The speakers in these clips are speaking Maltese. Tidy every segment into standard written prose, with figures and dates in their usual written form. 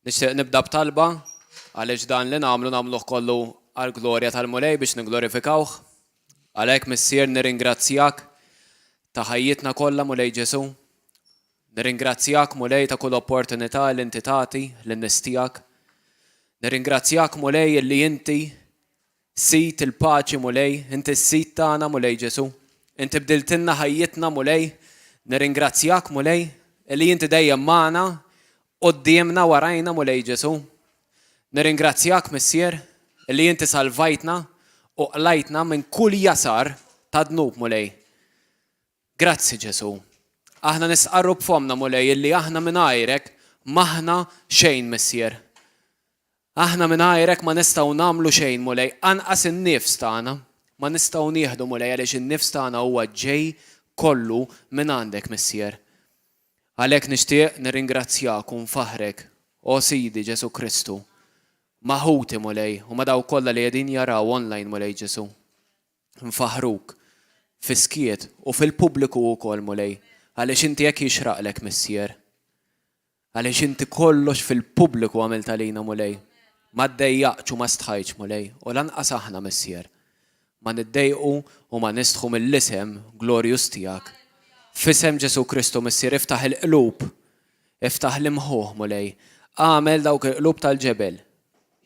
Nixtieq nibda b'talba għaliex dan li nagħmlu nagħmluh kollu għall-glorja tal-Mulej biex nigglorifikawh. Għalhekk Missier nirringrazzjak ta' ħajjitna kollha Mulej Ġesù. Nirringrazzjak Mulej ta' kull opportunità li inti tagħti lin-nies tiegħek. Nirringrazzjak Mulej illi inti Sid il-paċi, Mulej, inti s-Sid tagħna, Mulej Ġesù. Inti bdiltilna ħajjitna, Mulej. Nirringrazzjak, Mulej, li inti dejjem magħna, quddiemna, warajna, Mulej Ġesù. Nirringrazzjak, Missier, li inti salvajtna u qlajtna minn kull jasar ta' dnub, Mulej. Grazzi, Ġesù. Aħna nistqarru b'fommna, Mulej, illi aħna mingħajrek m'aħna xejn, Missier. Aħna mingħajrek ma nistgħu nagħmlu xejn, Mulej, anqas in-nifs tagħna ma nistgħu nieħdu, Mulej, għaliex in-nifs tagħna huwa ġej kollu mingħandek, Missier. Għalhekk nixtieq nirringrazzjak u nfaħħrek, o Sidi Ġesù Kristu, ma' ħuti, Mulej, u ma' dawk kollha li qegħdin jaraw online, Mulej Ġesù. Nfaħħruk fis-skiet u fil-pubbliku wkoll, Mulej, għaliex inti hekk jixraqlek, Missier. Għaliex inti kollox fil-pubbliku għamilt għalina, Mulej. Ma ddejjaqtx u ma stħajtx, Mulej, u lanqas aħna, Missier, ma niddejqu u ma nistħu mill-isem glorjuż tiegħek. F'isem Ġesù Kristu, Missier, iftaħ il-qlub, iftaħ l-imħuħ, Mulej. Agħmel dawk il-qlub tal-ġebel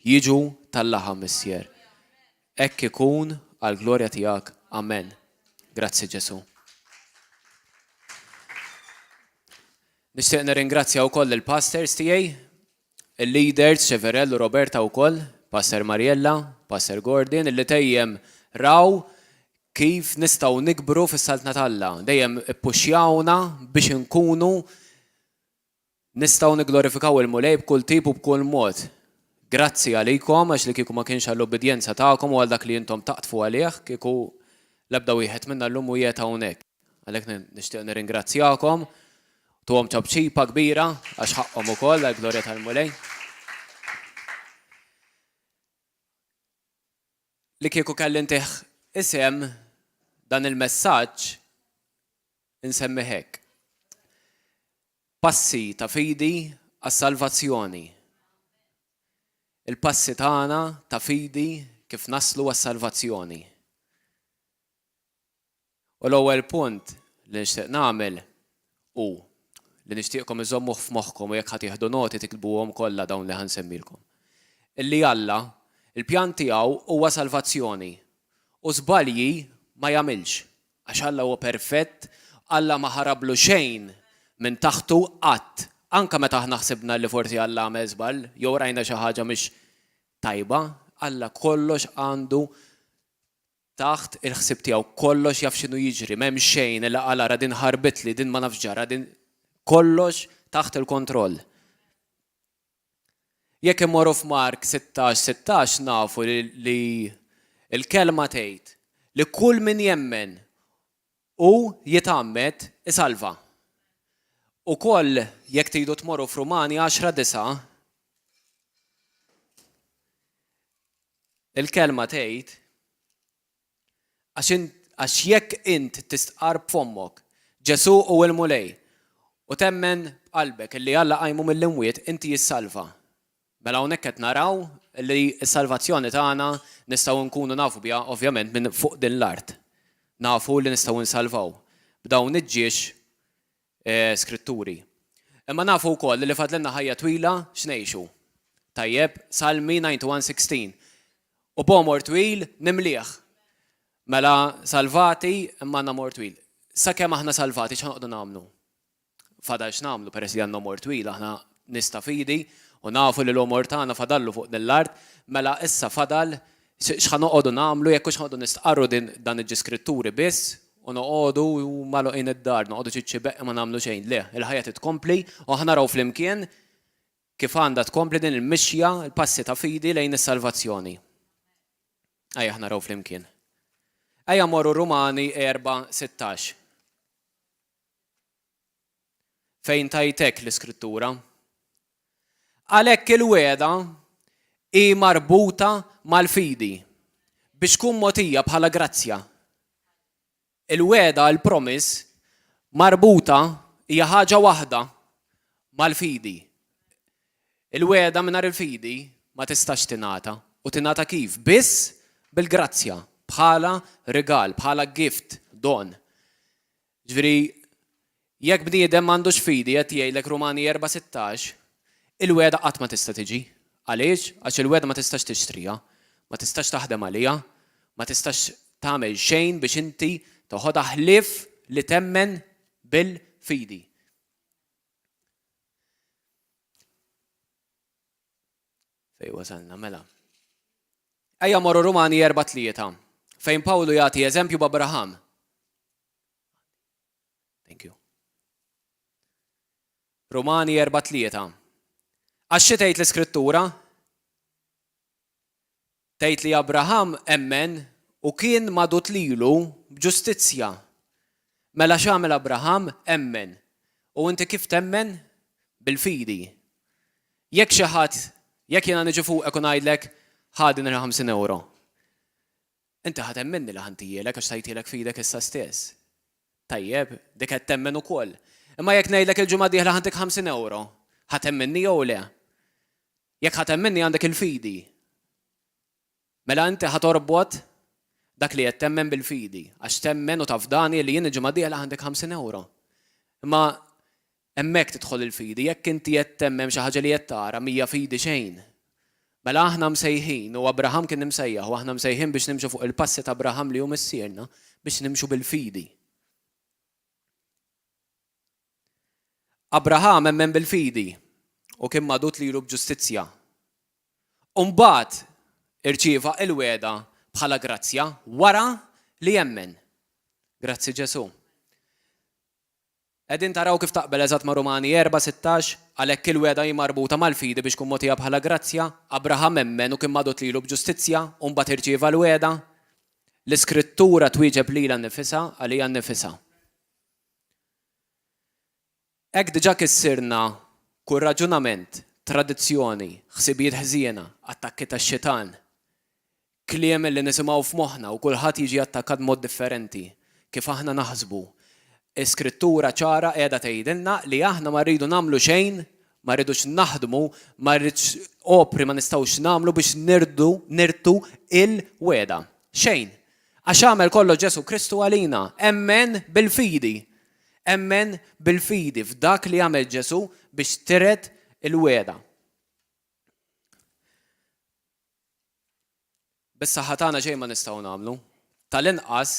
jiġu tal-laħam, Missier. Hekk ikun għall-glorja tiegħek. Amen. Grazzi Ġesù. Nixtieq nirringrazzja wkoll il-pastors tiegħi, il-leaders Cheverell u Roberta wkoll, Pastor Mariella, Pastor Gordon, illi dejjem raw kif nistgħu nikbru fis-Saltna t'Alla, dejjem ippuxjawna biex inkunu Nistgħu nigglorifikaw il-Mulej b'kull tip u b'kull mod. Grazzi għalikom, għax li kieku ma kienx għall-ubbidjenza tagħkom u għal dak li intom taqdfu għalih, kieku l-ebda wieħed minna llum mhu qiegħed hawnhekk. Għalhekk nixtieq nirringrazzjakom. Tuhom ċapċipa kbira għax ħaqqhom ukoll għall-glorja tal-Mulej. Li kieku kelli ntih isem dan il-messaġġ insemmih hekk. Passi ta' fidi għas-salvazzjoni. Il-passi tagħna ta' fidi kif naslu għas-salvazzjoni. U l-ewwel punt li nixtieq nagħmel hu li nixtieqkom iżommuh f'moħħkom u jekk ħa tieħdu noti tiktbuhom kollha dawn li ħa nsemmilkom. Illi Alla, il-pjan tiegħu huwa salvazzjoni u żbalji ma jagħmilx. Għax Alla huwa perfett, Alla ma ħarablu xejn minn taħtu qatt. Anke meta aħna ħsibna li forsi Alla għamel żball jew rajna xi ħaġa mhix tajba, Alla kollox għandu taħt il-ħsieb tiegħu, kollox jaf x'inhu jiġri, m'hemm xejn li qal ara din ħarbitli, din ma nafx ġara, din kollox taħt il-kontroll. Jekk immorru f'Mark 16, 16 nafu li l-kelma tgħid li kull min jemmen u jitgħammed isalva. Ukoll jekk tridu tmorru f'Rumani 10, 9, il-kelma tgħid Għax int, għax jekk int tistqarr b'fommok, Ġesù hu l-Mulej, u temmen b'qalbek illi Alla qajmu mill-imwiet, inti jissalva. Mela hawnhekk qed naraw li s-salvazzjoni tagħna nistgħu nkunu nafu biha ovvjament minn fuq din l-art. Nafu li nistgħu nsalvaw b'dawn iġ-ġiex Skritturi. Imma nafu wkoll li fadlilna ħajja twila x'ngħixu. Tajjeb, Salmi 91:16. U b'għomor twil nimlieh. Mela salvati imma għandna għomor twil. Sakemm aħna salvati x'ħa noqogħdu nagħmlu? Fadal x'nagħmlu peress li għandna għomor twil, aħna nies ta' fidi u nafu li l-għomor tagħna fadallu fuq din l-art, mela issa fadal x'ħa noqogħdu nagħmlu jekk hux ħa noqogħdu nistqarru din dan iġ-Skritturi biss u noqogħdu magħluqin id-dar, noqogħdu ċiċċi beqqi ma nagħmlu xejn. Le, il-ħajja trid tkompli u aħna naraw flimkien kif għandha tkompli din il-mixja, il-passi ta' fidi lejn is-salvazzjoni. Ejja aħna naraw flimkien. Ejja morru Rumani 4:16. Fejn tajtek l-Iskrittura. Għalhekk il-wegħda hi marbuta mal-fidi biex tkun mogħtija bħala grazzja. Il-wegħda, il-promise, marbuta hija ħaġa waħda mal-fidi. Il-wegħda mingħajr il-fidi ma tistax tingħata. U tingħata kif? Biss bil-grazzja, bħala rigal, bħala gift, don. Ġifieri, jekk bniedem m'għandux fidi, qed jgħidlek Rumani 4:16, il-wegħda qatt ma tista' tiġi. Għaliex? Għax il-wegħda ma tistax tixtriha, ma tistax taħdem għaliha, ma tistax tagħmel xejn biex inti toħodha ħlief li temmen bil-fidi. Fej wasalna, mela. Ejja morru Rumani 4-3, fejn Pawlu jagħti eżempju b'Abraham. Thank you. Rumani 4-3. Għax xi tgħid l-Iskrittura? Tgħid li Abraham emmen u kien magħdud lilu b'ġustizzja. Mela x'għamel Abraham? Emmen. U inti kif temmen? Bil-fidi. Jekk xi ħadd, jekk jiena niġi fuqek u ngħidlek, ħa din il-50 ewro. Inti ħa temminni li ħa ntihielek għax tajtielek f'idek issa stess. Tajjeb, dik qed temmen ukoll. Imma jekk ngħidlek il-ġimgħa d-dieħla ħa ntik 50 ewro, ħa temminni jew le? Jekk ħa temminni għandek il-fidi. Mela inti ħa torbot dak li qed temmen bil-fidi, għax temmen u tafdani li jien il-ġimgħa d-dieħla ħa ntik 50 ewro. Imma hemmhekk tidħol il-fidi, jekk inti qed temmen xi ħaġa li qed tara mhija fidi xejn. Mela aħna msejħin, u Abraham kien imsejjaħ, u aħna msejħin biex nimxu fuq il-passi ta' Abraham li hu missierna, biex nimxu bil-fidi. Abraham emmen bil-fidi u kien magħdud lilu b'ġustizzja. U mbagħad irċieva il-wegħda bħala grazzja wara li emmen. Grazzi Ġesù. Qegħdin taraw kif taqbel eżatt ma' Rumani 4:16? Għalhekk il-wegħda hi marbuta mal-fidi biex tkun mogħtija bħala grazzja. Abraham emmen u kien magħdud lilu b'ġustizzja u mbagħad irċieva l-wegħda. L-Iskrittura twieġeb lilha nnifisha għaliha nnifisha. Hekk diġà kissirna kull raġunament, tradizzjoni, ħsibijiet ħżiena, attakki tax-xitan, kliem li nisimgħu f'moħħna u kulħadd jiġi attakkat b'mod differenti, kif aħna naħsbu. Iskrittura ċara qiegħda tgħidilna li aħna ma rridu nagħmlu xejn, ma rridux naħdmu, ma rridx opri ma nistgħux nagħmlu biex nirdu nirtu il-wegħda. Xejn. Għax għamel kollox Ġesù Kristu għalina. Emmen bil-fidi. Emmen bil-fidi f'dak li għamel Ġesù biex tiret il-wegħda. Bis-saħħa tagħna xejn ma nistgħu nagħmlu. Tal-inqas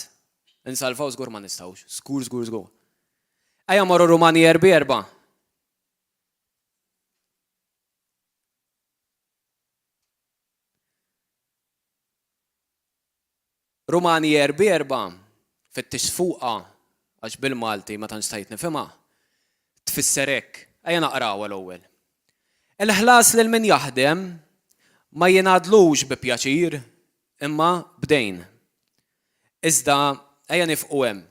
insalvaw żgur ma nistgħux. Żgur, żgur, żgur. Ejja morru Rumani erbi erba'. Rumani erbi erba', fittix fuqha għax bil-Malti ma tantx stajt nifhimha, tfisser hekk. Ejja naqrawha l-ewwel. Il-ħlas lil min jaħdem ma jingħadlux bi pjaċir imma b'dejn. Iżda ejja nifqu hemm.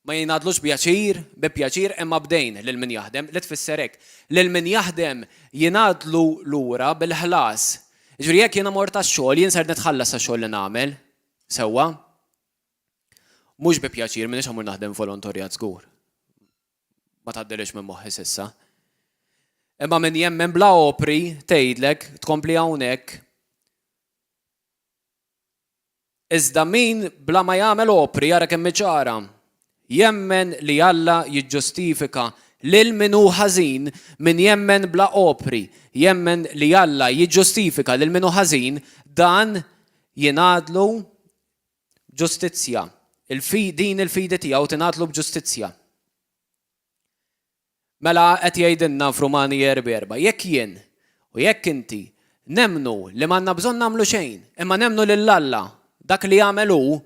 Ma jingħadlux pjaċir, bi pjaċir imma b'dejn lil min jaħdem, li tfisser hekk. Lil min jaħdem jingħadlu lura bil-ħlas. Jiġifieri jekk jiena mort għax-xogħol, jien ser nitħallas għax-xogħol li nagħmel. Sewwa? Mhux bi pjaċir, m'iniex ħa mmur naħdem volontorjat żgur. Ma tgħaddilix minn moħħi s'issa. Imma min jemmen bla opri tgħidlek tkompli hawnhekk. Iżda min bla ma jagħmel opri jara kemm hi ċara. Jemmen li Alla jiġġustifika lil min hu ħażin, min jemmen bla opri, jemmen li Alla jiġġustifika lil min hu ħażin, dan jingħadlu ġustizzja. Din il-fidi tiegħu tingħadlu b'ġustizzja. Mela qed jgħidilna f'Rumani 4:4, jekk jien u jekk inti nemmnu li m'għandna bżonn nagħmlu xejn, imma nemmnu lil Alla, dak li għamel hu,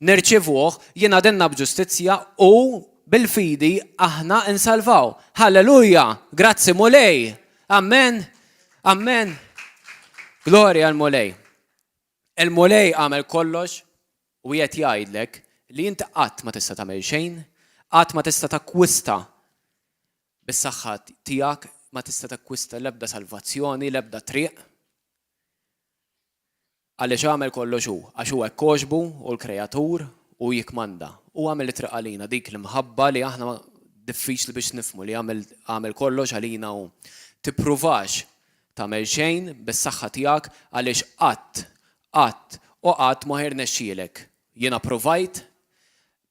nirċivuh, jingħadilna b'ġustizzja u bil-fidi aħna nsalvaw. Halleluja! Grazzi Mulej! Amen! Amen! Glorja l-Mulej. Il-Mulej għamel kollox u qiegħed jgħidlek li int qatt ma tista' tagħmel xejn, qatt ma tista' takkwista bis-saħħa tiegħek, ma tista' takkwista l-ebda salvazzjoni, l-ebda triq. Għaliex għamel kollox hu, għax hu hekk għoġbu u l-kreatur u jikkmanda. Hu għamel it-triq għalina, dik l-imħabba li aħna diffiċli biex nifhmu li għamel għamel kollox għalina hu. Tippruvax. tagħmel xejn bis-saħħa tiegħek għaliex qatt, qatt u qatt ma ħa jirnexxielek. Jiena ppruvajt,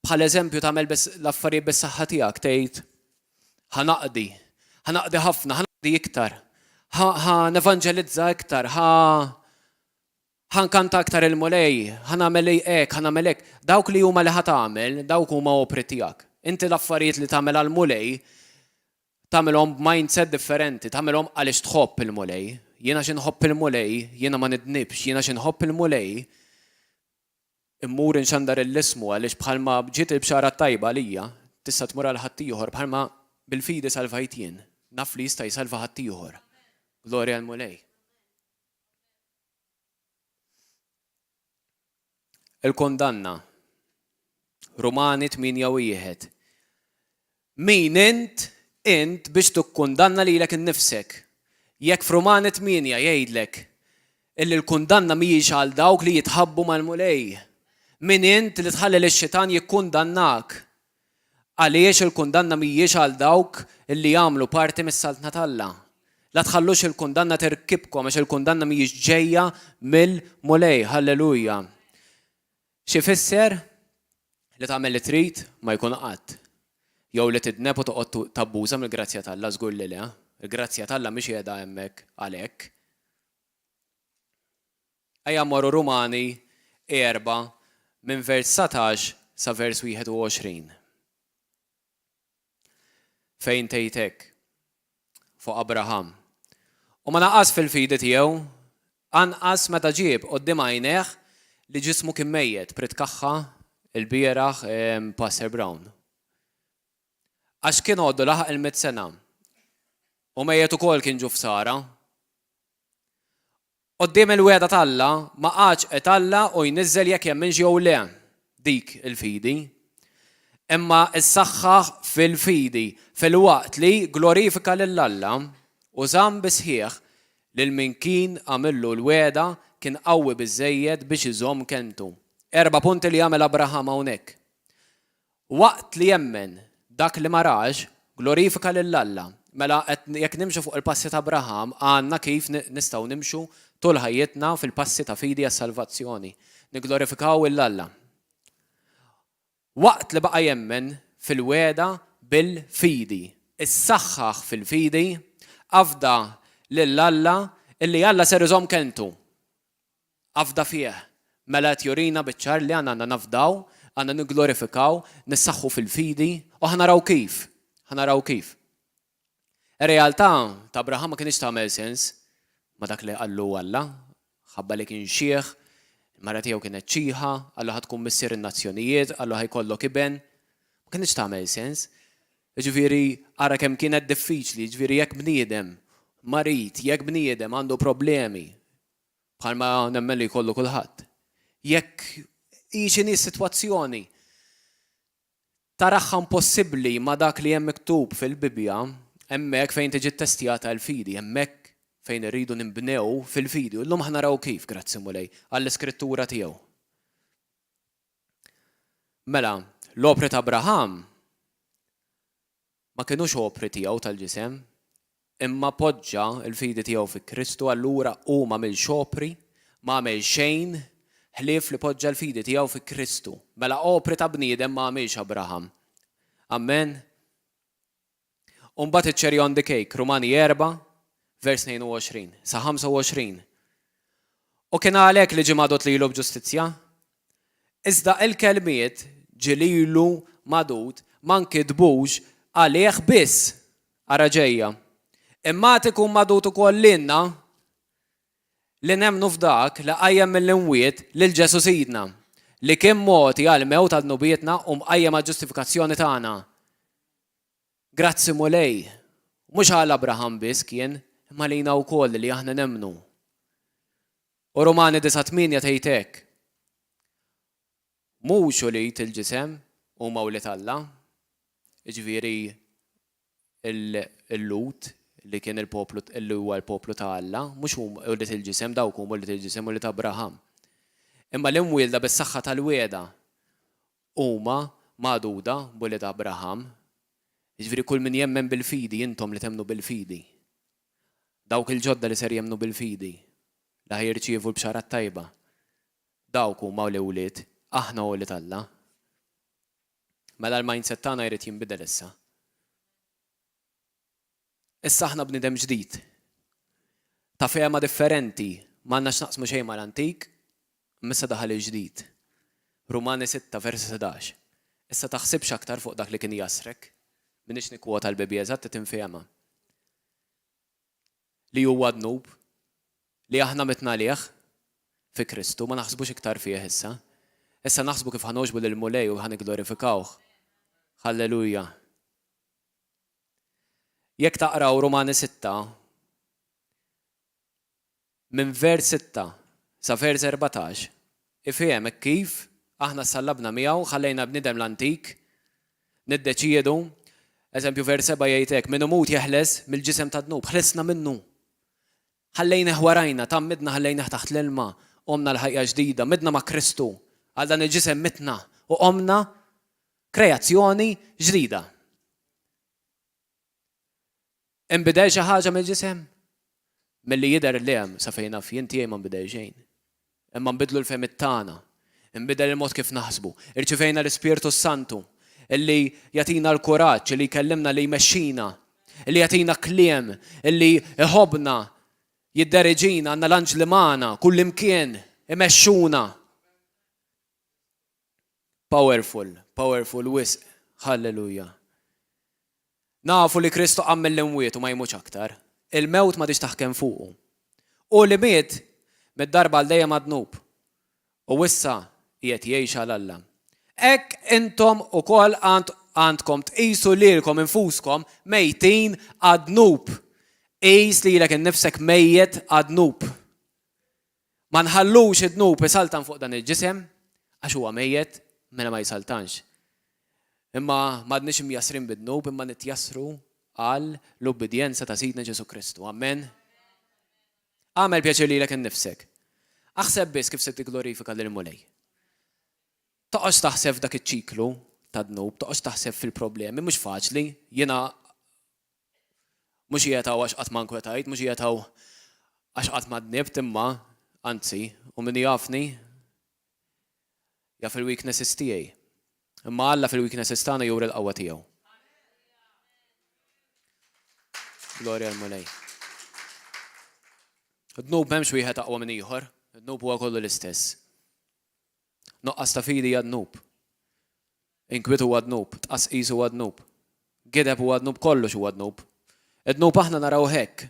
bħal eżempju tagħmel l-affarijiet bis-saħħa tiegħek tgħid ħa naqdi, ħa naqdi ħafna, ħa naqdi iktar, ħa nevanġelizza iktar, ħa Ħa nkanta aktar il-Mulej, ħa nagħmel hekk, ħa nagħmel hekk. Dawk li huma li ħa tagħmel, dawk huma opri tiegħek. Inti l-affarijiet li tagħmel għall-Mulej, tagħmilhom b'mindset differenti, tagħmilhom għaliex tħobb il-Mulej. Jien għax inħobb il-Mulej, jiena ma nidnibx, jien għax inħobb il-Mulej, immur inxandar l-ismu għaliex bħalma ġiet il-bxara t-tajba għalija, tista' tmur għal ħaddieħor bħalma bil-fidi salvajt jien, naf li jista' jsalva ħaddieħor. Glorja l-Mulej. Il-kundanna. Rumani 8 1. Min int int biex tikkundanna lilek innifsek? Jekk f'Rumani 8 jgħidlek illi l-kundanna mhijiex għal dawk li jitħabbu mal-Mulej. Min int li tħalli lix-xitan jikkundannak? Għaliex il-kundanna mhijiex għal dawk li jagħmlu parti mis-Saltna t'Alla. La tħallux il-kundanna tirkibkom għax il-kundanna mhijiex ġejja mill-Mulej. Halleluja. X'ifisser? Li tagħmel li trid ma jkun qatt. Jew li tidneb u toqgħod tabbuża mill-grazzja t'Alla żgur li le. Il-grazzja t'Alla mhix qiegħda hemmhekk għalhekk. Ejja mmorru Rumani 4 minn vers 19 sa vers 21. Fejn tgħid hekk fuq Abraham. U ma naqas fil-fidi tiegħu anqas meta ġieb quddiem għajnejh li ġismu kien mejjet, pritkaha l-bieraħ Pastor Brown. Għax kien għoddu laħaq il-mitt sena. U mejjet ukoll kien ġuf Sara. Quddiem il-wegħda t'Alla ma qagħadx italla' u jniżżel jekk jemminx jew le dik il-fidi. Imma ssaħħaħ fil-fidi filwaqt li gglorifika lil Alla u żamm bis-sħiħ lil min kien għamillu l-wegħda kien qawwi biżżejjed biex iżomm kelmtu. Erba' punti li għamel Abraham hawnhekk. Waqt li jemmen dak li ma rax, glorifika lil Alla. Mela qed jekk nimxu fuq il-passi t'Abraham, għandna kif nistgħu nimxu tul ħajjitna fil-passi ta' fidi għas-salvazzjoni. Nigglorifikaw 'il Alla. Waqt li baqa' jemmen fil-wegħda bil-fidi. Issaħħaħ fil-fidi, afda lil Alla illi Alla ser iżomm kelmtu. Afda fih. Mela qed jurina biċ-ċar li aħna għandna nafdaw, għandna nigglorifikaw, nissaħħu fil-fidi, u ħa naraw kif. Ħa naraw kif. Ir-realtà ta' Abraham ma kinitx tagħmel sens ma' dak li qallu Alla, ħabba li kien xiħ, il-mara tiegħu kienet xiħa, qallu ħa tkun missier in-nazzjonijiet, qallu ħa jkollok iben. Ma kinitx tagħmel sens. Jiġifieri ara kemm kienet diffiċli, jiġifieri jekk bniedem marid, jekk bniedem għandu problemi, Bħalma nemmen li jkollu kulħadd. Jekk hi x'inhi s-sitwazzjoni, taraha impossibbli ma' dak li hemm miktub fil-Bibbja, hemmhekk fejn tiġi ttestjata l-fidi, hemmhekk fejn irridu ninbnew fil-fidi. U llum ħa naraw kif, grazzi Mulej, għall-Iskrittura tiegħu. Mela, l-opri t'Abraham ma kinux opri tiegħu tal-ġisem, imma poġġa l-fidi tiegħu fi Kristu, allura hu m'għamilx opri, m'għamel xejn ħlief li poġġa l-fidi tiegħu fi Kristu. Mela opri ta' bniedem ma għamilx Abraham. Amen? U mbagħad iċ-cherry on the cake, Rumani 4, vers 22 sa 25. U kien għalhekk li ġie magħdud lilu b'ġustizzja. Iżda il-kelmiet ġie lilu magħdud ma nkitbux għalih biss, ara ġejja, imma għad ikun magħdud ukoll lilna li nemmnu f'dak li qajjem mill-imwiet lil Ġesù Sidna, li kien mogħti għall-mewt għal dnubietna u mqajjem għall-ġustifikazzjoni tagħna. Grazzi Mulej, mhux għal Abraham biss kien, imma lina wkoll li aħna nemmnu. U Rumani 9:8 tgħid hekk. Mhux ulied il-ġisem huma wlied Alla, jiġifieri il-Lhud li kien il-poplu li huwa l-poplu ta' Alla, mhux huma ulied il-ġisem, dawk huma ulied il-ġisem ulied Abraham. Imma l-imwielda bis-saħħa tal-wegħda huma magħduda b'ulied Abraham. Jiġifieri kull min jemmen bil-fidi, intom li temmnu bil-fidi. Dawk il-ġodda li ser jemmnu bil-fidi, li ħa jirċievu l-bxara t-tajba, dawk huma l-wlied, aħna wlied Alla. Mela l-mindset tagħna jrid jinbidel issa. Issa aħna bniedem ġdid. Ta' fehma differenti, m'għandna x'naqsmu xejn mal-antik, imma issa daħal il-ġdid. Rumani 6, vers 11. Issa taħsibx aktar fuq dak li kien jassrek. M'iniex nikkwota l-Bibbja eżatt qed infehemha. Li huwa dnub, li aħna mitna għalih fi Kristu, ma naħsbux iktar fih issa. Issa naħsbu kif ħa nogħġbu lill-Mulej u ħa nigglorifikawh. Halleluja. Jekk taqraw Rumani 6, minn vers 6 sa vers 14, ifhem hekk kif aħna ssallabna miegħu, ħallejna l-bniedem l-antik, niddeċiedu, eżempju vers 7 jgħid hekk, min imut jeħles mill-ġisem tad-dnub, ħlisna minnu. Ħallejnih warajna, tgħammidna ħallejnih taħt l-ilma, qomna l-ħajja ġdida, midna ma' Kristu, għal dan il-ġisem mitna u qomna kreazzjoni ġdida. Inbidel xi ħaġa mill-ġisem? Milli jidher le, sa fejn naf jien tiegħi ma nbidel xejn. Imma nbidlu l-fehmiet tagħna. Inbidel il-mod kif naħsbu. Irċivejna l-Ispirtu s-Santu illi jagħtina l-kuraġġ, illi jkellimna, li jmexxina, illi jagħtina kliem, illi iħobbna, jidderiġina, għandna l-anġli magħna kullimkien, imexxuna. Powerful, powerful wisq. Halleluja. Nafu li Kristu qam mill-imwiet u ma jmutx aktar. Il-mewt m'għadhiex taħkem fuqu. Hu li miet mid-darba għal dejjem għad-dnub u issa qiegħed jgħix għal Alla. Hekk intom ukoll għandkom tqisu lilkom infuskom mejtin għad-dnub. Qis lilek innifsek mejjet għad-dnub. Ma nħallux id-dnub isaltan fuq dan il-ġisem, għax huwa mejjet, mela ma jsaltanx. Imma m'għadniex imjassrin bid-dnub, imma nitjassru għal l-ubbidjenza ta' Sidna Ġesù Kristu. Amen. Agħmel pjaċir lilek innifsek. Aħseb biss kif se tigglorifika lill-Mulej. Toqgħodx taħseb f'dak iċ-ċiklu ta' dnub, toqgħodx taħseb fil-problemi, mhux faċli. Jiena Mhux qiegħed hawn għax qatt ma nkwetajt, mhux qiegħed hawn għax qatt ma dnibt imma, anzi, u min jafni jaf il-weaknesses tiegħi. Imma Alla fil-weaknesses tagħna juri l-qawwa tiegħu. Glorja l-Mulej. Dnub m'hemmx wieħed aqwa minn ieħor, dnub huwa kollu l-istess. Nuqqas ta' fidi hija dnub. Inkwiet huwa dnub, tqasqis huwa dnub. Gideb huwa dnub, kollox huwa dnub. Id-dnub aħna narawh hekk.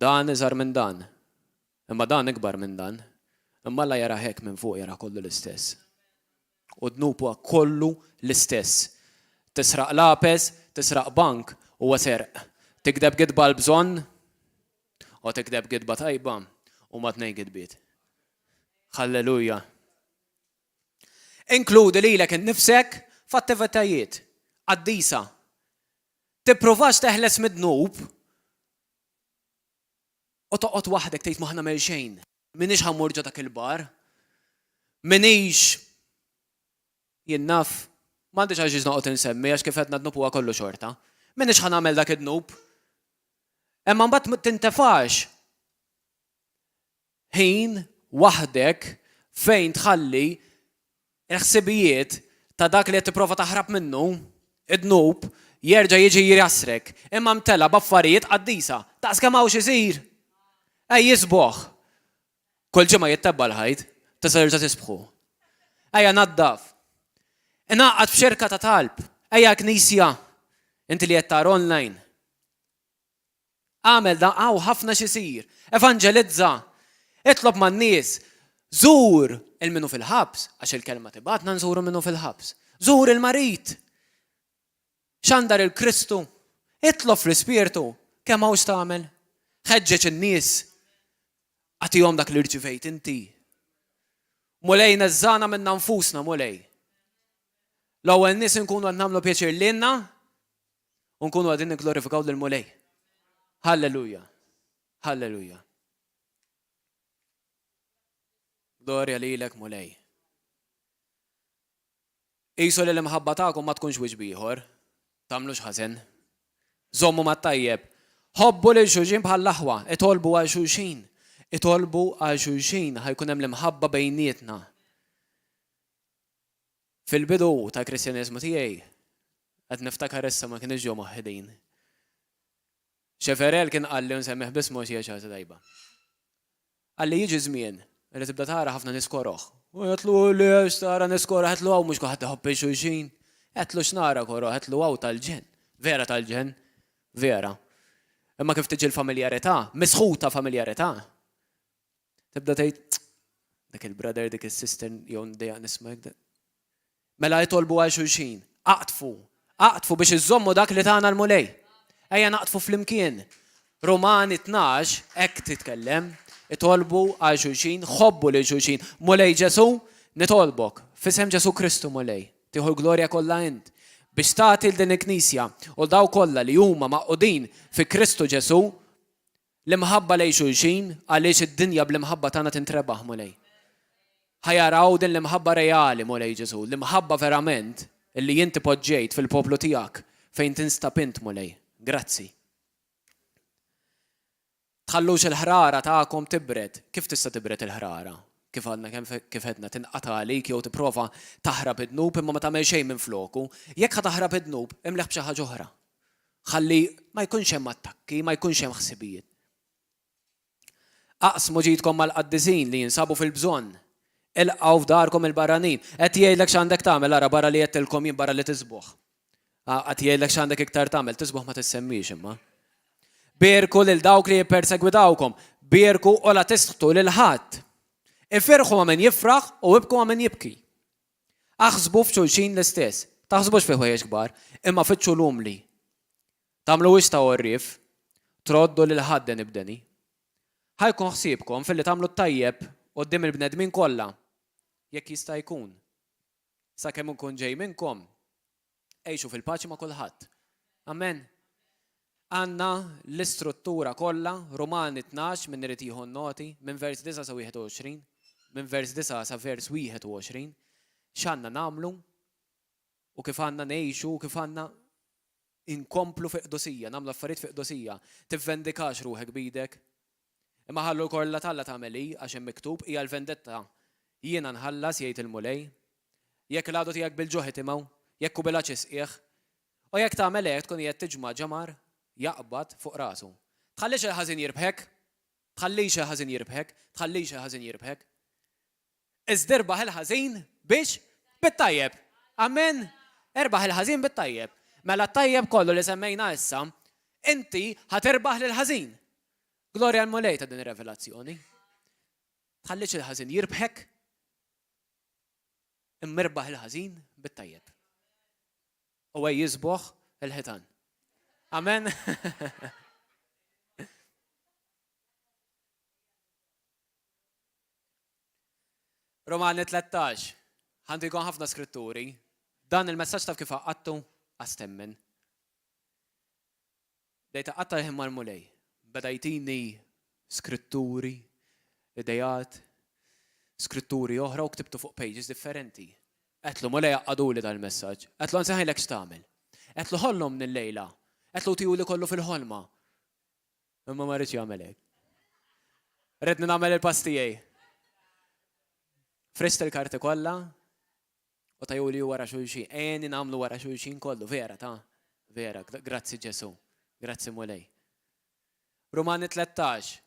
Dan iżgħar minn dan. Imma dan ikbar minn dan. Imma Alla jarah hekk minn fuq jarah kollu l-istess. U d-dnub huwa kollu l-istess. Tisraq lapes, tisraq bank, huwa serq. Tigdeb gidba għal bżonn, u tigdeb gidba tajba, huma tnejn gidbiet. Halleluja. Inkludi lilek innifsek f'attivitajiet qaddisa. Tippruvax teħles mid-dnub u toqgħod waħdek tgħid ma ħa nagħmel xejn. M'iniex ħa mmur ġo dak il-bar. M'iniex jien naf m'għandix għalxiex noqgħod insemmi għax kif għedna dnub huwa kollu xorta. M'iniex ħa nagħmel dak id-dnub. Imma mbagħad tintefax ħin waħdek fejn tħalli l-ħsibijiet ta' dak li qed tipprova taħrab minnu, id-dnub, jerġa' jiġi jjassrek, imma mtela' b'affarijiet qaddisa. Daqs kemm hawn x'isir! Ej jisboħ! Kull ġimgħa jittebba' l-ħajt, tista' terġa' tisbħu. Ejja naddaf. Ingħaqad f'xirka ta' talb. Ejja l-knisja. Inti li qed tara online. Agħmel dan, hawn ħafna x'isir. Evanġelizza. Itlob man-nies. Żur il min hu fil-ħabs, għax il-kelma tibgħatna nżuru min hu fil-ħabs. Żur il-marid. Xandar il-Kristu. Itlob fl-Ispirtu. Kemm hawn x'tagħmel? Ħeġġeġ in-nies. Agħtihom dak li rċivejt inti. Mulej neżżana minna nfusna, Mulej. L-ewwel nies inkunu qed nagħmlu pjaċir lilna U nkunu qegħdin nigglorifikaw lill-Mulej. Halleluja. Halleluja. Glorja lilek Mulej. Qisu li l-imħabba tagħkom ma tkunx wiċċ b'ieħor. Tagħmlux ħażen. Żommu mat-tajjeb. Ħobbu lil xulxin bħall-aħwa, itolbu għal xulxin. Itolbu għal xulxin ħa jkun hemm l-imħabba bejnietna. Fil-bidu tal-Kristjaneżmu tiegħi, qed niftakar issa ma kinitx ġo moħħi din. Cheverel kien qalli u nsemmih b'ismu għax hija xi ħaġa tajba. Qalli jiġi żmien li tibda tara ħafna nies koroh. U għedtlu le x'tara nies koroh, għedtlu hawn mhux kulħadd iħobb lil xulxin. Għedtlu x'nara koroh, għedtlu hawn tal-ġenn. Vera tal-ġenn, vera. Imma kif tiġi l-familjarità, misħuta familjarità, Tibda tgħid dak il-brother, dik is-sister jew ndejjaq nisma' hekk. Mela itolbu għal xulxin. Aqtfu, aqtfu biex iżommu dak li tagħna l-Mulej. Ejja naqtfu flimkien. Rumani 12 hekk titkellem, itolbu għal xulxin, ħobbu lil xulxin. Mulej Ġesu, nitolbok, f'isem Ġesu Kristu Mulej, tieħu l-glorja kollha int biex tagħti 'l din il-Knisja u dawk kollha li huma magħqudin fi Kristu Ġesu L-imħabba lejn xulxin, għaliex id-dinja bl-imħabba tagħna tintrebaħ, Mulej. Ħa jaraw din l-imħabba reali, Mulej Ġesù, l-imħabba verament illi inti poġġejt fil-poplu tiegħek fejn tinstab int, Mulej. Grazzi. Tħallux il-ħrara tagħkom tibred. Kif tista' tibred il-ħrara? Kif għadna kemm kif għedna, tinqata' għalik jew tipprova taħrab id-dnub imma ma tagħmel xejn minfloku. Jekk ħa taħrab id-dnub, imleh b'xi ħaġa oħra. Ħalli ma jkunx hemm attakki, ma jkunx hemm ħsibijiet. Aqsmu ġidkom mal-qaddisin li jinsabu fil-bżonn. Ilqgħu f'darkom il-barranin. Qed jgħidlek x'għandek tagħmel, ara barra li għedtilkom jien barra li tisbuħ. Qed jgħidlek x'għandek iktar tagħmel, tisbuħ ma tissemmix imma. Bierku lil dawk li jippersegwitawkom, bierku u la tisħtu lil ħadd. Ifirħu ma' min jifraħ u ibku ma' min jibki. Aħsbu f'xulxin l-istess. Taħsbux fi ħwejjeġ kbar, imma fittxu l-umli. Tagħmluhiex ta' għorrief, troddu lil ħadd deni b'deni. Ħa jkun ħsiebkom filli tagħmlu t-tajjeb quddiem il-bnedmin kollha, jekk jista' jkun. Sakemm inkun ġej minnkom, għixu fil-paċi ma' kulħadd. Amen. Għandna l-istruttura kollha, Rumani 12, min irid jieħu n-noti, minn vers 9 sa 21, minn vers 9 sa vers 21, x'għandna nagħmlu u kif għandna ngħixu u kif għandna inkomplu fi qdusija, nagħmlu affarijiet fi qdusija. Tivvendikax ruħek b'idek. Imma ħallu l-korla t'Alla tagħmel hi, għax hemm miktub, hija l-vendetta, jiena nħallas, jgħid il-Mulej. Jekk l-għadu tiegħek bil-ġuħ itimgħu, jekk hu bil-għatx isqih. U jekk tagħmel hekk tkun qiegħed tiġma' ġamar jaqbad fuq rasu. Tħallix il-ħażin jirbħek! Tħallix il-ħażin jirbħek! Tħallix il-ħażin jirbħek! Iżda irbaħ il-ħażin biex? Bit-tajjeb! Amen! Irbaħ il-ħażin bit-tajjeb. Mela t-tajjeb kollu li semmejna issa, inti ħa tirbaħ lill-ħażin. Glorja l-Mulej ta' din ir-revelazzjoni. Tħallix il-ħażin jirbħek, imma irbaħ il-ħażin bit-tajjeb. U għej jisboħ il-ħitan. Amen. Romani 13. Ħantikom ħafna skritturi. Dan il-messaġġ taf kif għaqqadtu? Għax temmen. Bdejt aqatta' l-ħin mal-Mulej. Beda jtini skritturi, ideat, skritturi oħra u ktibtu fuq pages differenti. Għedtlu, Mulej għaqqaduli dal-messaġġ. Għedtlu anzi ħajlek x'tagħmel. Għedtlu ħollhom nil-lejla. Għedtlu tihuli kollu fil-ħolma. Imma ma rridx jagħmel hekk. Ridni nagħmel il-pass tiegħi. Frixt il-karti kollha u tajuli wara xulxin. Għeni nagħmlu wara xulxin kollu, vera ta' vera, grazzi Ġesu, grazzi Mulej. Rumani 13.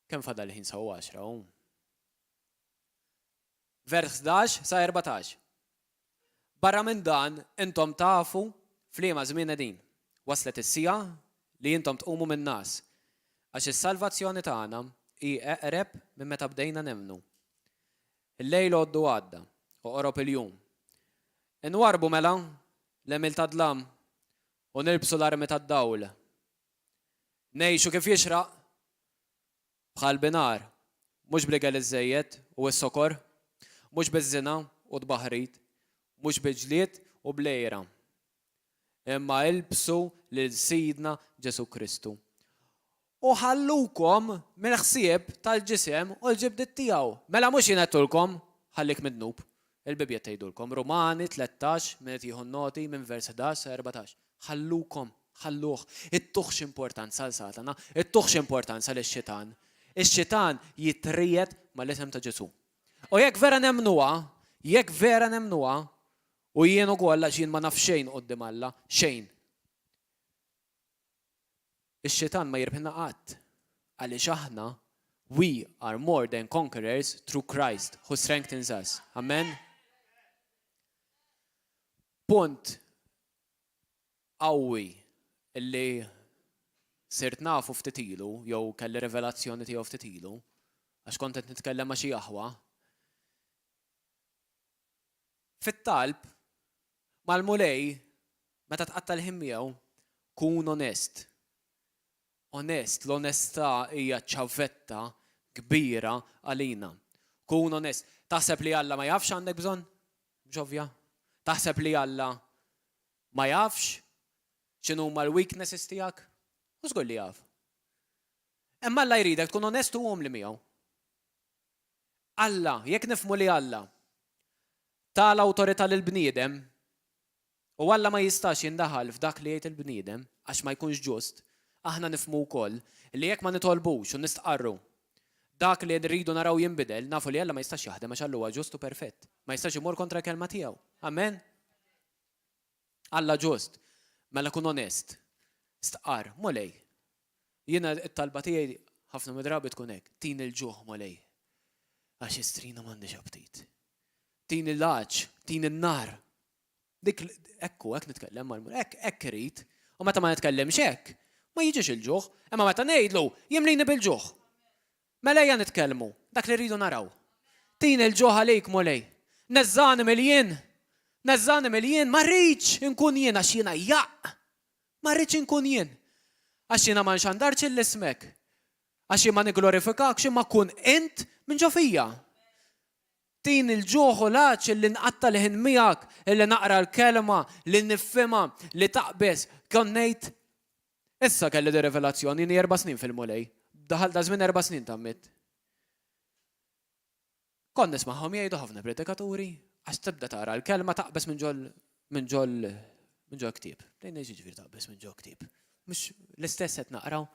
Kemm fadal ħin sa 10 u? Vers 11 sa 14. Barra minn dan, intom tafu f'liema żmien qegħdin. Waslet is-siegħa li intom tqumu min-ngħas, għax is-salvazzjoni tagħna hi eqreb minn meta bdejna nemmnu. Il-lejl għoddu għadda, u qorob il-jum. Inwarrbu mela l-għemil tad-dlam u nilbsu l-armi tad-dawl. Ngħixu kif jixraq Bħal binhar, mhux bl-ikel iżżejjed u s-sokor, mhux biż-żina u t-tbaħrid, mhux bil-ġlied u bl-għira. Imma ilbsu lil Sidna Ġesù Kristu. U ħallukom mill-ħsieb tal-ġisem u l-ġibdiet tiegħu. Mela mhux jien għedtulkom, ħallik mid-dnub. Il-Bibbja tgħidulkom, Rumani 13, min qed jieħu n-noti, minn vers 11 sa 14. Ħallukom. Ħalluh. Ittuhx importanza għal Satana, ittuhx importanza lix-xitan. Ix-xitan jitriegħed mal-isem ta' Ġesù. U jekk vera nemmnuha, jekk vera nemmnuha, u jien ukoll għax jien ma naf xejn quddiem Alla, xejn. Ix-xitan ma jirbħilna qatt. Għaliex aħna we are more than conquerors through Christ who strengthens us. Amen. Punt qawwi li sirt nafu ftit ilu, jew kelli rivelazzjoni tiegħu ftit ilu, għax kont qed nitkellem ma' xi aħwa. Fit-talb mal-Mulej, meta tqatta' l-ħin miegħu, kun onest. Onest, l-onestà hija ċavetta kbira għalina. Kun onest. Taħseb li Alla ma jafx għandek bżonn? Mhux ovvja? Taħseb li Alla Ma jafx x'inhuma l-weaknesses tiegħek? Hu żgur li jaf. Imma Alla jridek tkun onest u umli miegħu. Alla, jekk nifhmu li Alla ta l-awtorità lill-bniedem u Alla ma jistax jindaħal f'dak li jgħid il-bniedem għax ma jkunx ġust, aħna nifhmu wkoll li jekk ma nitolbux u nistqarru dak li rridu naraw jinbidel, nafu li Alla ma jistax jaħdem għax Alla huwa ġust u perfett. Ma jistax imur kontra l-kelma tiegħu. Amen? Alla ġust. Mela kun onest. Stqarr, Mulej. Jiena t-talba tiegħi ħafna mid-drabi tkun hekk, tini l-ġuħ, Mulej. Għax istrina m'għandix aptit. Tini l-għatx, tini n-nar. Dik ekku, hekk nitkellem mal-Mulej, hekk hekk irid. U meta ma nitkellimx hekk, ma jiġix il-ġuħ, imma meta ngħidlu, jimlini bil-ġuħ. Mela ejja nitkellmu, dak li rridu naraw. Tini l-ġuħ għalik, Mulej. Neżżagħni mill-jien. Neżżagħni mill-jien, ma rridx inkun jien għax jiena jaqq. Ma rridx inkun jien. Għax jiena ma nxandarx 'l ismek. Għax jien ma nigglorifikakx imma kun int minn ġo fija. Tini l-ġuħ u l-għatx illi nqatta' l-ħin miegħek, illi naqra l-kelma, li nifhimha, li taqbeż. Kont ngħid, Issa kelli di rivelazzjoni, ili erba' snin fil-Mulej. Daħal da żmien erba' snin tgħammidt. Kont nismagħhom jgħidu ħafna predikaturi, għax tibda tara l-kelma taqbeż minn ġol minn ġol minn ġol ktieb. Bdejna jiġifieri taqbeż minn ġol ktieb. Mhux l-istess qed naqraw.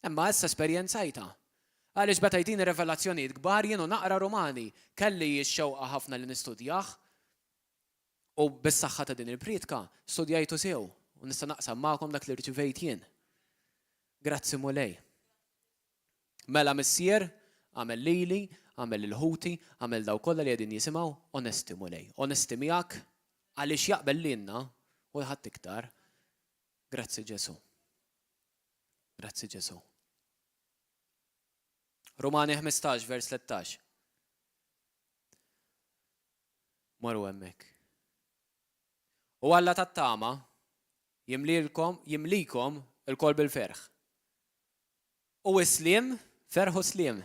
Imma issa esperjenzajtha. Għaliex beda jtini rivelazzjonijiet kbar jien u naqra Rumani. Kelli x-xewqa ħafna li nistudjah. U bis-saħħa ta' din il-prietka, studjajtu sew u nista' naqsam magħkom dak li rċivejt jien. Grazzi Mulej. Mela Missier, agħmel lili, agħmel lil ħuti, agħmel dawk kollha li qegħdin jisimgħu, onesti Mulej. Onesti miegħek għaliex jaqbel lilna u 'l ħadd iktar. Grazzi Ġesù. Grazzi Ġesù. Rumani 15 vers 13. Morru hemmhekk. U Alla tat-tama jimlielkom, jimlikom ilkoll bil-ferħ. U s-sliem, ferħ u sliem,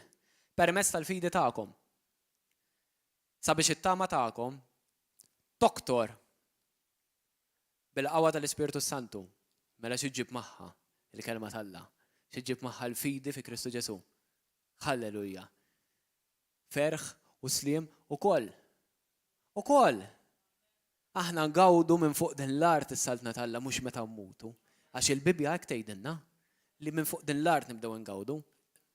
permezz tal-fidi tagħkom. Sabiex it-tama tagħkom toktor bil-qawwa tal-Ispirtu s-Santu. Mela xi ġġib magħha il-kelma t'Alla? Xi ġġib magħha l-fidi fi Kristu Ġesù? Halleluja! Ferħ u sliem ukoll. Ukoll! Aħna ngawdu minn fuq din l-art is-Saltna t'Alla mhux meta mmutu. Għax il-Bibbja hekk tgħidilna li minn fuq din l-art nibdew ingawdu.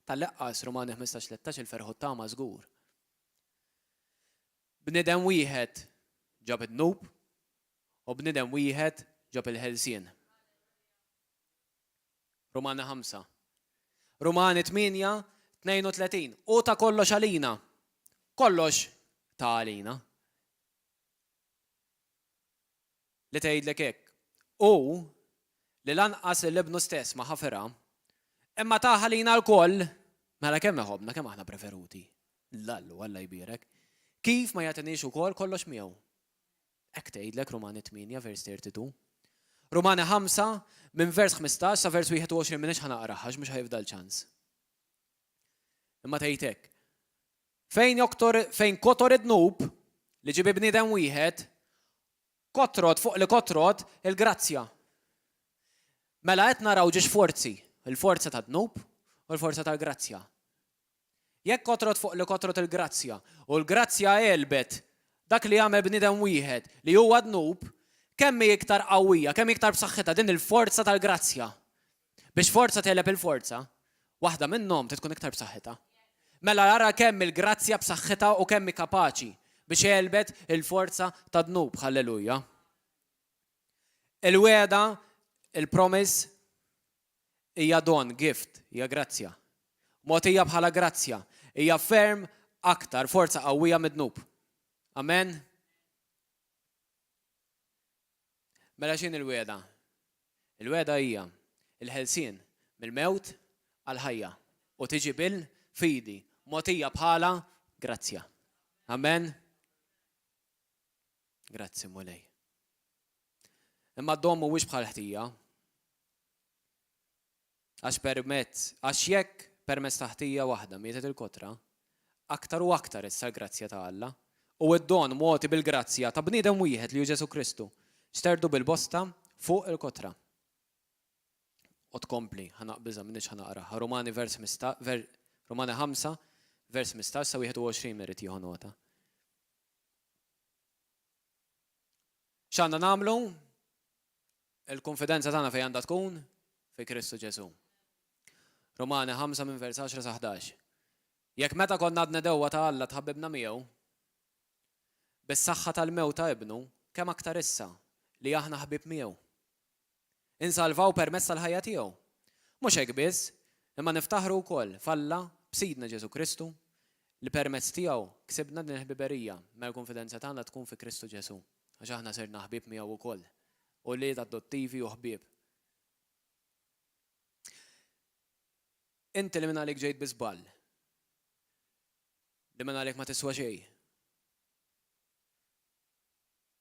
Tal-eqqas Rumani 15 13 il-ferħ u t-tama żgur. Bniedem wieħed ġab id-dnub u bniedem wieħed ġab il-ħelsien. Rumani 5. Rumani 8, 32. Hu ta kollox għalina. Kollox ta għalina. Li tgħidlek hekk. Hu li lanqas lil ibnu stess ma ħafirha, imma tah għalina lkoll, mela kemm iħobbna, kemm aħna preferuti. Lallu, Alla jbierek. Kif ma jagħtiniex ukoll kollox miegħu? Hekk tgħidlek Rumani 8, vers 32. Rumani 5, minn vers 15 sa vers 21 m'iniex ħa naqraha għax mhux ħa jifdal ċans. Imma tgħid hekk. Fejn joktor fejn kotor id-dnub li ġie bi bniedem wieħed, kotrot fuq li kotrot il-grazzja. Mela qed naraw ġiex forzi, il-forza tad-dnub u l-forza tal-grazzja. Jekk kotrot fuq li kotrot il-grazzja, u l-grazzja għelbet dak li għamel bniedem wieħed, li huwa dnub, Kemm hi iktar qawwija, kemm hi iktar b'saħħitha din il-forza tal-grazzja. Biex forza tegħleb il-forza, waħda minnhom trid tkun iktar b'saħħitha. Mela ara kemm il-grazzja b'saħħitha u kemm hi kapaċi biex għelbet il-forza tad-dnub. Ħalleluja. Il-wegħda, il-promise, hija don, gift, hija grazzja. Mogħtija bħala grazzja, hija ferm aktar forza qawwija mid-dnub. Amen? Mela x'inhi l-wegħda? Il-wegħda hija l-ħelsien mill-mewt għall-ħajja u tiġi bil-fidi, mogħtija bħala grazzja. Amen? Grazzi Mulej. Imma d-don mhuwiex bħal ħtija. Għax permezz, għax jekk permezz ta' ħtija waħda mietet il-kotra, aktar u aktar issa l-grazzja ta' Alla, u d-don mogħti bil-grazzja ta' bniedem wieħed li hu Ġesù Kristu, xterdu bil-bosta fuq il-kotra. U tkompli, ħa naqbiżha, m'iniex ħa naqraha, Rumani vers ver, Rumani 5, vers 15 sa 21 min irid jieħu nota. X'għandna nagħmlu? Il-kunfidenza tagħna fejn għandha tkun? Fi Kristu Ġesù. Rumani 5 minn vers 10 sa 11. Jekk meta konna għadna dewwa ta' Alla tħabbibna miegħu, bis-saħħa tal-mewt ta' Ibnu, kemm aktar issa li aħna ħbieb miegħu? Insalvaw permezz tal-ħajja tiegħu. Mhux hekk biss, imma niftaħru wkoll f'Alla b'Sidna Ġesù Kristu, li permezz tiegħu ksibna din il-ħbiberija. Mela l-kunfidenza tagħna tkun fi Kristu Ġesù. Għax aħna sirna ħbieb miegħu wkoll, ulied adottivi u ħbieb. Inti li mingħalik ġejt bi żball, li mingħalik ma tiswa xejn.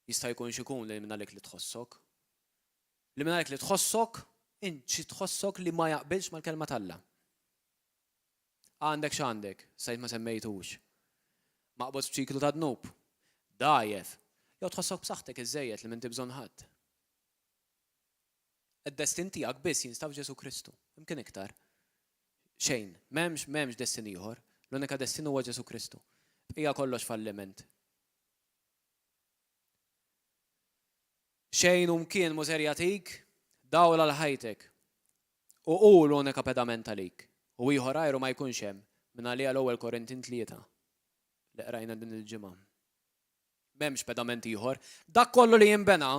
Jista' jkun x'ikun li mingħalik li tħossok. Li mingħalik li tħossok, int xi tħossok li ma jaqbilx mal-kelma t'Alla. Għandek x'għandek, sa jien ma semmejtux. Maqbud f'ċiklu ta' dnub. Dgħajjef. Jew tħossok b'saħħtek iżżejjed li m'inti bżonn ħadd. Id-destin tiegħek biss jinstab f'Ġesù Kristu. Imkien iktar. Xejn. M'hemmx, m'hemmx destin ieħor. L-unika destin huwa Ġesù Kristu. Bqija kollox falliment. Xejn u mkien mhu ser jagħtik dawl għal ħajtek. U hu l-unika pedament għalik, u ieħor għajru ma jkunx hemm, mingħaliha l-Ewwel Korintin 3, li qrajna din il-ġimgħa. M'hemmx pedament ieħor. Dak kollu li jinbena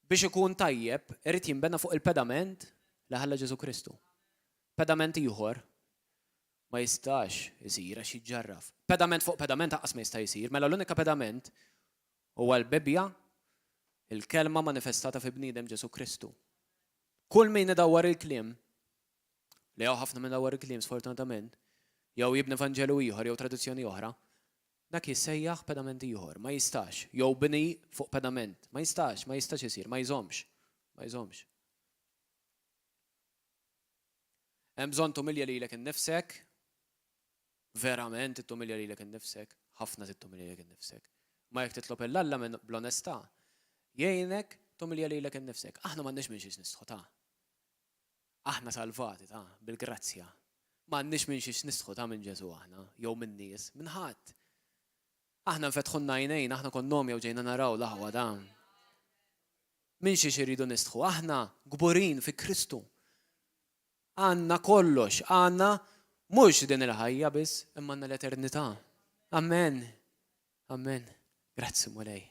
biex ikun tajjeb irid jinbena fuq il-pedament li ħalla Ġesù Kristu. Pedament ieħor ma jistax isir għax jiġġarraf. Pedament fuq pedament aqqas ma jista' jsir, mela l-unika pedament Huwa l-Bibbja, il-Kelma manifestata fi bniedem Ġesù Kristu. Kull min idawwar il-kliem, li hawn ħafna min idawwar il-kliem sfortunatament, jew jibni vanġelu ieħor jew tradizzjoni oħra, dak jissejjaħ pedament ieħor, ma jistax, jew bini fuq pedament, ma jistax, ma jistax isir, ma jżommx, ma jżommx. Hemm bżonn tumilja lilek innifsek, Verament tittumilja lilek innifsek, ħafna tittumilja lilek innifsek. Imma jekk titlob 'il Alla minn bl-onestà, jgħinek tumilja lilek innifsek. Aħna m'għandniex minn xiex nistħu ta. Aħna salvati ta, bil-grazzja. M'għandniex minn xiex nistħu ta minn Ġesù aħna, jew min-nies, minn ħadd. Aħna nfetħulna għajnejna, aħna konna jew ġejna naraw l-aħwa ta. Minn xiex irridu nistħu? Aħna kburin fi Kristu. Għandna kollox, għandna mhux din il-ħajja biss, imma għandna l-eternità. Amen. Amen. Grazzi Mulej.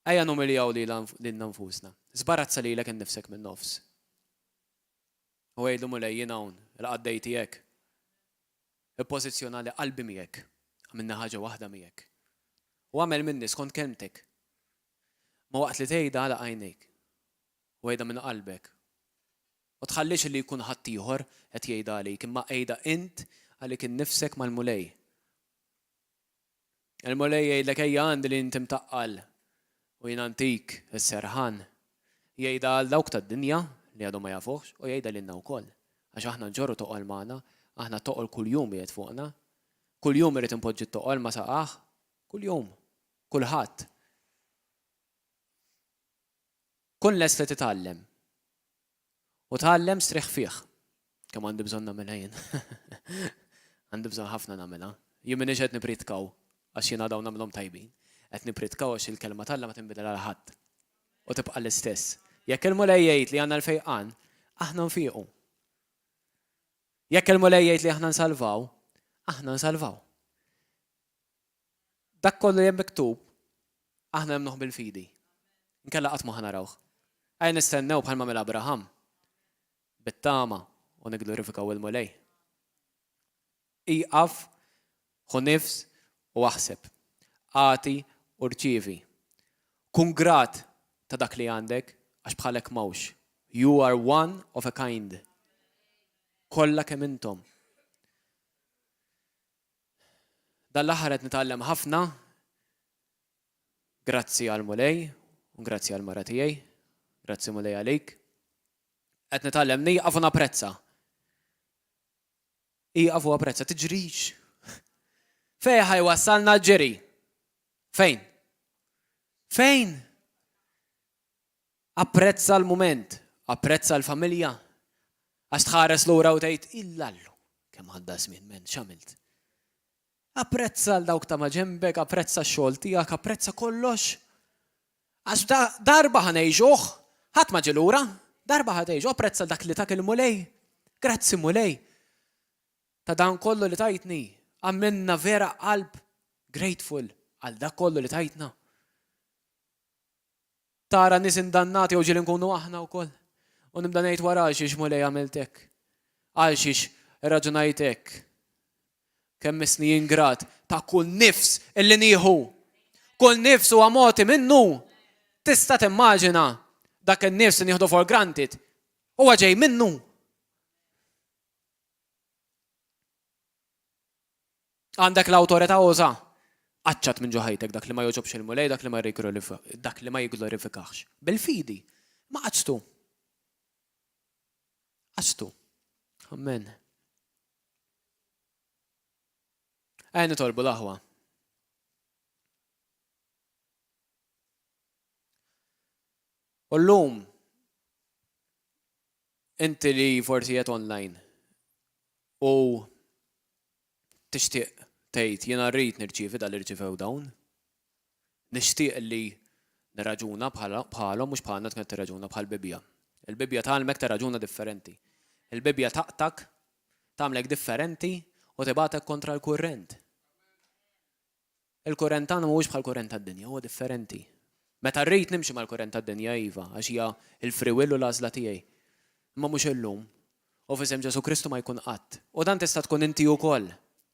Ejja numiljaw lilna nfusna. Żbarazza lilek innifsek minn nofs. U għidlu Mulej jien hawn, il-qaddej tiegħek. Ippożizzjonali qalbi miegħek. Għamilna ħaġa waħda miegħek. U għamel minni skont kelmtek. Ma waqt li tgħidha għalaq għajnejk. U għidha minn qalbek. U tħallix li jkun ħaddieħor qed jgħidha għalik, imma għidha int għalik innifsek mal-Mulej. Il-Mulej jgħidlek ejja għandi li inti mtaqqal u jiena ntik is-serħan. Jgħidha għal dawk tad-dinja li għadhom ma jafuhx u jgħidha lilna wkoll. Għax aħna nġorru toqol magħna, aħna t-toqol kuljum qiegħed fuqna. Kuljum irrid inpoġġi t-toqol ma' saqajh, kuljum, kulħadd. Kun lest li titgħallem. U tgħallem strieħ fih. Kemm għandi bżonn nagħmilha jien. Għandi bżonn ħafna nagħmilha. Jien m'iniex qed nipprietkaw għax jiena dawn nagħmilhom tajbin. Qed nippritkaw għax il-kelma t'Alla ma tinbidel għal ħadd. U tibqa' l-istess. Jekk il-Mulej jgħid li għandna l-fejqan, aħna nfiqu. Jekk il-Mulej jgħid li aħna nsalvaw, aħna nsalvaw. Dak kollu li hemm miktub, aħna nemmnuh bil-fidi. Inkella qatt ma ħa narawh. Ejja nistennew bħalma għamel Abraham. Bit-tama u nigglorifikaw il-Mulej. Ieqaf, ħu nifs u aħseb. Agħti u rċievi. Kun grat ta' dak li għandek għax bħalek m'hawnx. You are one of a kind. Kollha kemm intom. Dan l-aħħar qed nitgħallem ħafna grazzi għall-Mulej u grazzi għall-mara tiegħi. Grazzi Mulej għalik. Qed nitgħallem nieqaf u napprezza. Ieqaf u apprezza, tiġrix. Fejn ħa jwassalna l-ġiri? Fejn? Fejn? Apprezza l-mument, apprezza l-familja. Għax tħares lura u tgħid illallu kemm għadda żmien men x'għamilt. Apprezza l dawk ta' maġenbek, apprezza x-xogħol tiegħek, apprezza kollox. Għax darba ħa ngħixuh, ħadd ma ġie lura, darba ħa tgħixu, apprezza dak li tak il-Mulej. Grazzi Mulej ta' dan kollu li tajtni. Għamilna vera qalb grateful għal dak kollu li tajtna. Tara nies indannati jew ġieli nkunu aħna wkoll. U nibda ngħid wara għalxiex Mulej għamilt hekk. Għalxiex irraġunajt hekk. Kemm missni jien grat ta' kull nifs illi nieħu. Kull nifs huwa mogħti minnu. Tista' timmaġina dak in-nifs li nieħdu for granted huwa ġej minnu. Għandek l-awtorità uża. Qaċċat minn ġo ħajtek dak li ma jogħġobx il-Mulej, dak li ma dak li ma jigglorifikahx. Bil-fidi. Ma qaċċtu. Qaċċtu. Amen. Ejja nitolbu l-aħwa. U llum inti li forsi qed online u tixtieq tgħid jiena rrid nirċievi dal irċivew dawn. Nixtieq li nirraġuna bħalhom mhux bħalna tkun qed tirraġuna bħall-Bibbja. Il-Bibbja tgħallmek tirraġuna differenti. Il-Bibbja taqtak, tagħmlek differenti u tibgħatek kontra l-kurrent. Il-kurrent tagħna mhuwiex bħall-kurrent tad-dinja, huwa differenti. Meta rrid nimxi mal-kurrent tad-dinja, iva, għax hija l-free will u l-għażla tiegħi. Imma mhux illum. U f'isem Ġesù Kristu ma jkun qatt. U dan tista' tkun inti ukoll.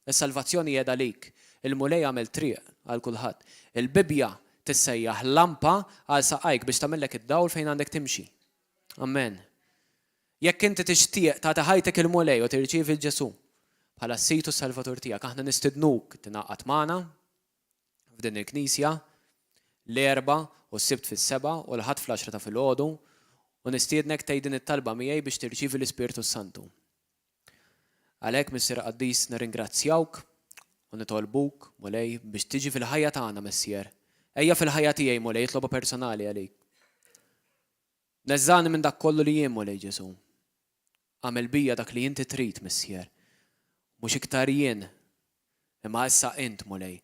Is-salvazzjoni qiegħda għalik. Il-Mulej għamel triq għal kulħadd. Il-Bibbja tissejjaħ lampa għal saqajk biex tagħmillek id-dawl fejn għandek timxi. Amen. Jekk inti tixtieq tagħti ħajtek il-Mulej u tirċievi 'l Ġesù bħala s-Sid u s-Salvatur tiegħek, aħna nistidnuk tingħaqad magħna f'din il-knisja l-Erbgħa u s-Sibt fis-sebgħa u l-Ħadd fl-għaxra ta' filgħodu u nistiednek tgħid din it-talba miegħi biex tirċievi l-Ispirtu s-Santu. Għalhekk, Missier Qaddis, nirringrazzjawk u nitolbuk, Mulej, biex tiġi fil-ħajja tagħna, Missier. Ejja fil-ħajja tiegħi, Mulej, itloba personali għalik. Neżżagħni minn dak kollu li jien, Mulej Ġesù. Agħmel bija dak li inti trid, Missier. Mhux iktar jien, imma issa int, Mulej.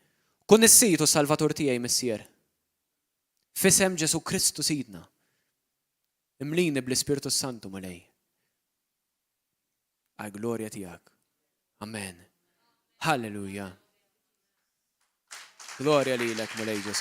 Kun is-Sid u s-Salvatur tiegħi, Missier. F'isem Ġesù Kristu Sidna. Imlini bl-Ispirtu s-Santu, Mulej. Għall-glorja tiegħek. Amen. Halleluja. Glorja lilek, Mulej Ġesù.